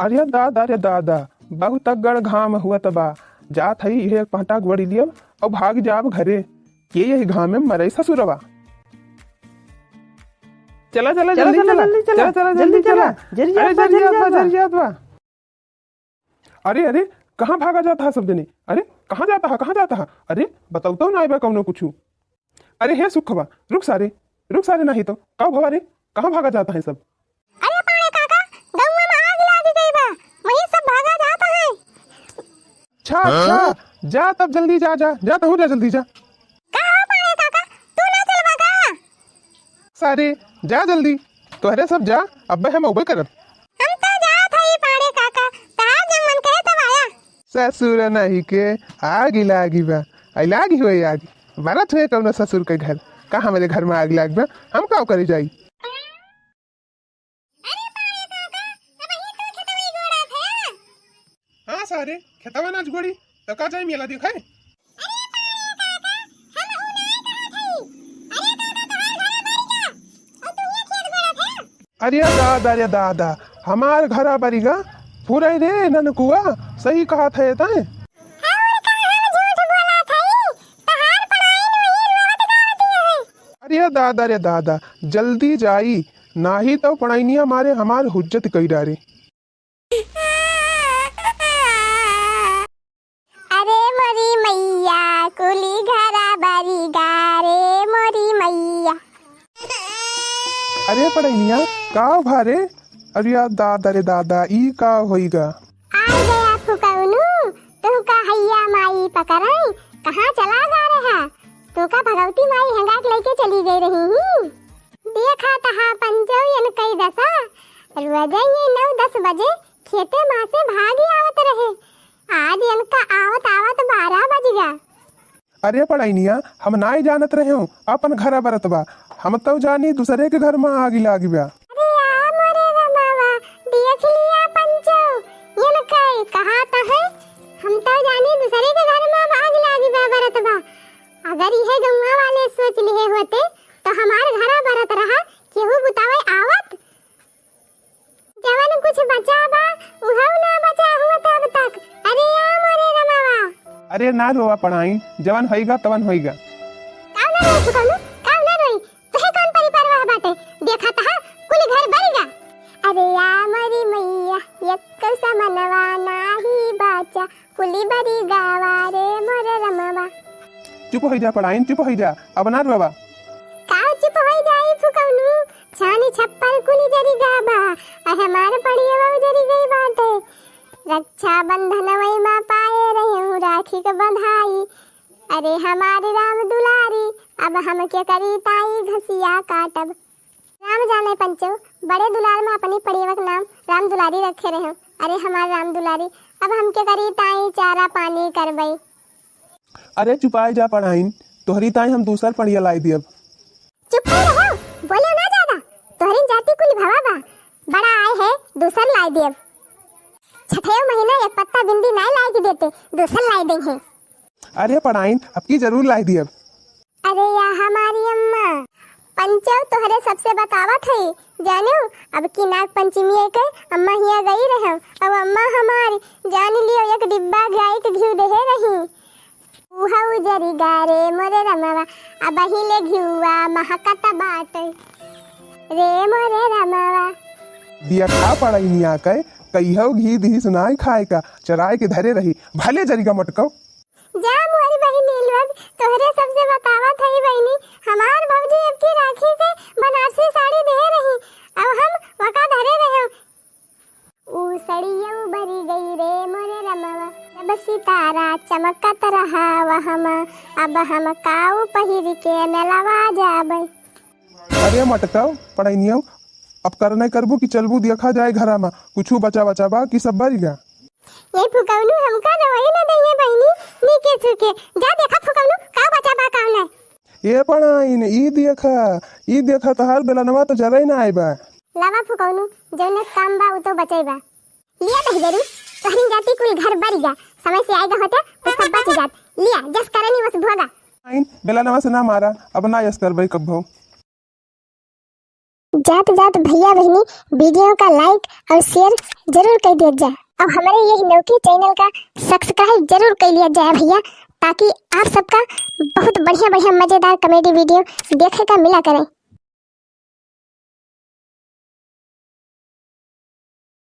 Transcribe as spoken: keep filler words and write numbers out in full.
अरे दादा रे दादा, बहुत अगड़ घाम हुअत बा। जात हई इहे एक पाटा गोड़ी लियब अउ भाग जाब घरे। के यही घाम में मरई ससुरवा। चला, चला, चला, जल्दी चला, चला। जल्दी चला, चला, चला, जल्दी जल्दी चला। चला। जल्दी अरे, जात बा, जल्दी जल्दी जात बा, जात बा। जल्दी जात बा। अरे, अरे, कहाँ भागा जाता है सब जने? अरे, कहाँ जाता है, कहाँ जाता है? अरे, बताओ तो ना आइबा कौनो कुछु। अरे हे सुखवा, रुक सारे, रुक सारे, नाही तो। का भवा रे, कहाँ भागा जाता है सब? अरे पाड़े काका, गौवा में आग लाग गई बा, वही सब भागा जाता है। अच्छा, अच्छा, जा तब जल्दी जा, जा, जा तहूँ जा जल्दी जा। का हो पाड़े काका, तू ना चलबा का? सारे, जा जल्दी, तोहरे सब जा, अब्बे हम अउबे करब। हम तो जात हई पाड़े काका, तहार जब मन करे तब आया। ससुर नहीं के आगी लागी बा, आई लागी होए आगी, बरत हुए कौनो ससुर के घर, का हमरे घर में आग लाग बा, हम का करे जाई? अरे पाड़े काका, अब यही तो खेतवा ही गोड़ा थे। हाँ सारे, खेतवा नाच गोड़ी, तो का जाई मेला देखे? अरे पाड़े काका, हम हूँ ना कहत हई। अरे काका, तोहार घर बरी गा, और तू ये खेत गोड़ा थे। अरे दादा रे दादा, हमार घरा बरी गा, पूरा रे ननकुआ, सही कहत है तैं। और का हम झूठ बोलत हई, तोहार पड़ाइन वही रोवत गावत है। अरे दादा रे दादा, जल्दी जाई, नाही तो पड़ाइनिया मारे हमार हुज्जत कई डारे। अरे मोरी मैया, कुली घरा बरी गा रे मोरी मैया। अरे पड़ैनिया, का भा रे? अरे यार दादा रे दादा, ई का होई गा? आ गया फुकौनू, तुहका हैया माई पकड़ाई, कहाँ चला गा रहा? तोका भगवती माई हेंगा के लेके चली गई रही ही। देखा तहा पंचो यन कई दसा, रोजै ये नौ दस बजे खेते मा से भागी आवत रहे। आज यनका आवत आवत बारह बज गा। अरे पड़ैनिया, हम नाई जानत रहे हूँ, अपन घरा बरत बा। हम तो जानी दूसरे के घर मा आगी लागी बा। अरे आ मोरे रमावा, देख लिया पंचो, यन कई कहा त है, हम तो जानी दूसरे के घर मा आगी लागी बा, बरत बा। अगर यह गौवा वाले सोच लिहे होते, तो हमार घरा बरत रहा, केहू बुतावे आवत? जवन कुछ बचा बा, उहउ ना बचा हुआ था अब तक। अरे आ मोरे रमावा। अरे ना रोवा पड़ाइन, जवन होइगा तवन होइगा। काउ ना रोई फुकौनू, काउ ना रोई। तुहे कौन परी परवाह बाटे? देखा तहा कुल घर बरिगा। अरे आ मोरी मैया, एक समनवा नाही बाचा, कुली बरी गावा रे मोरे रमावा। चुप होइ जा पड़ाइन, चुप होइ जा, अब ना रोवा। काउ चुप होइ जाई फुकौनू, छानी छप्पर कुली जरी गा बा, आ हमार पड़ियवा जरी गई बाटे। रक्षाबंधन वई मा पाए रहे हूँ राखी के बंधाई। अरे हमारे राम दुलारी, अब हम के करी ताई घसिया काटब। राम जाने पंचो, बड़े दुलार मा अपनी पड़ियवा के नाम राम दुलारी रखे रहे हूँ। अरे हमार राम दुलारी, अब हम के करी ताई चारा पानी करबई। अरे चुपाई जा पड़ाइन, तोहरी ताई हम दूसर पड़िया लाई दियब। चुप ही रहो, बोलो ना ज्यादा। तोहरी जाति कुल भवा बा, बड़ा आए है, दूसर लाई देब। छठे महीना एक पत्ता बिंदी नाई लाई के देते, दूसर लाई दे है। अरे पड़ाइन, अब की जरूर लाई देब। अरे या हमारी अम्मा, पंचो तोहरे सबसे बतावत है, जानू, अब की नाग पंचमी के अम्मा हिया गई रहे, अब अम्मा हमारी, जान लियो, एक डिब्बा गाय के घी देहे रही। उहउ जरी गा रे मोरे रमवा, अबही ले घिउवा महकत बाटे रे मोरे रमवा। दिया खा पड़ैनिया के, कहियो घी दिही सुनाई खाए का, चराए के धरे रही, भले जरी गा मटकौ। जा मोरी बहिनी लोग, तोहरे सबसे बतावत हई बहिनी, हमार भौजी अब की राखी के बनारसी साड़ी दे रही, अब हम वका धरे रहे। ऊ सड़िया उबरी गई रे मोरे रमवा, जब सितारा चमकत रहा वहमा, अब हम काऊ पहिर के मेलवा जाबे। अरे मटका, पढ़ैनियौ, अब करने करबू कि चलबू देखा जाए घरा मा, कुछु बचा बचा बा कि सब बरी गा? ये फुकौनू हमका रवै न दइहे बहिनी, नीके सुके, जा देखा फुकौनू का बचा बा का नाय। ए पढ़ाइन, ई देखा, ई देखा, तहार बेलनवा तो जरै ना आए बा। लावा फुकौनू, जौने काम बा, उ तो बचै बा। लिया दहिजरू, तोहरी जाति कुल घर बरी गा, समय से आएगा होते, तो सब बच जात। लिया, जस करनी वस भोगा। आइन, बेलनवा से ना मारा, अब ना यस करबै कब्बो। जात जात भैया बहिनी, video का like और share जरूर कर दिया जाए और हमारे यही नौकी channel का subscribe जरूर कर लिया जाए भैया, ताकि आप सबका बहुत बढ़िया बढ़िया मजेदार comedy video देखे का मिला करें।